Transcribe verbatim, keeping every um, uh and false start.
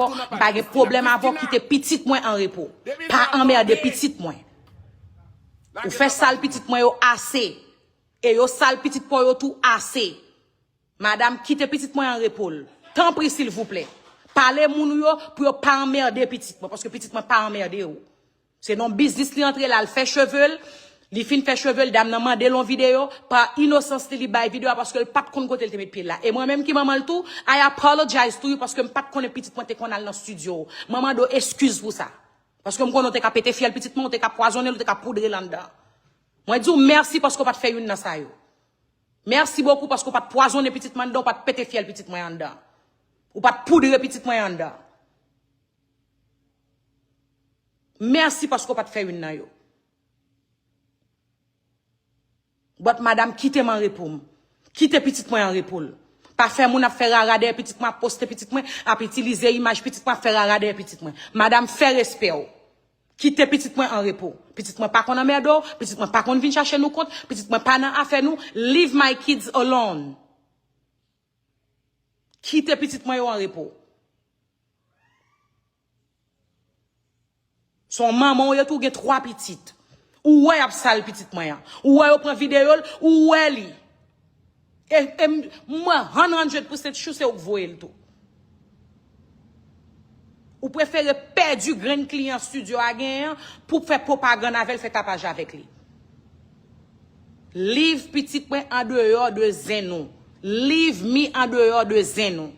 M pa gen pwoblèm avè w, kite pitit mwen an repo. Pa anmède pitit mwen. Ou fè sal pitit mwen yo ase. E yo sal pitit pa w yo tou ase. Madanm, kite pitit mwen an repo l. Tanpri, silvouplè. Pale moun ou yo pou yo pa anmède pitit mwen, paske pitit mwen pa anmède w. Se nan biznis li antre la, l fè cheve l. Li fin fè cheve l, dam nan mande l yon videyo. Pa inosans li, li bay videyo a paske l pa t konn kote l te met pye l la. E mwen menm ki manman l tou, I apologize to you paske m pa t konnen pitit mwen te konn al nan estidyo. Mwen mande w eskiz pou sa. Paske m konnen w te ka pete fyèl pitit mwen, w te ka pwazonnen l, w te ka poudre l anndan. Mwen di w mèsi paske w pa t fè youn nan sa yo. Mèsi bokou paske w pa t pwazonnen pitit mwen anndan, w pa t pete fyèl pitit mwen anndan. Ou pa t poudre pitit mwen anndan. Mèsi paske w pa t fè youn nan yo. But madanm, kite m an repo m. Kite pitit mwen an repo l. Pa fè moun ap fè rara dèyè pitit mwen, ap poste pitit mwen, ap itilize imaj pitit mwen, ap fè rara dèyè pitit mwen. Madanm, fè respè w. Kite pitit mwen an repo. Pitit mwen pa konn anmède w, pitit mwen pa konn vin chache nou kont, pitit mwen pa nan afè nou. Leave my kids alone. Kite pitit mwen yo an repo. Se yon manman w ye tou, ou gen twa pitit. Ou wè y ap sal pitit mwen an. Ou wè yo pran videyo l, ou wè li. E, e m, mwen, one hundred percent sure se ou k voye l tou. Ou prefere pèdi grenn kliyan estidyo a genyen an pou fè pwopagann avè l, fè tapaj avèk li. Leave pitit mwen andeyò de zen nou. Leave me andeyò de zen nou.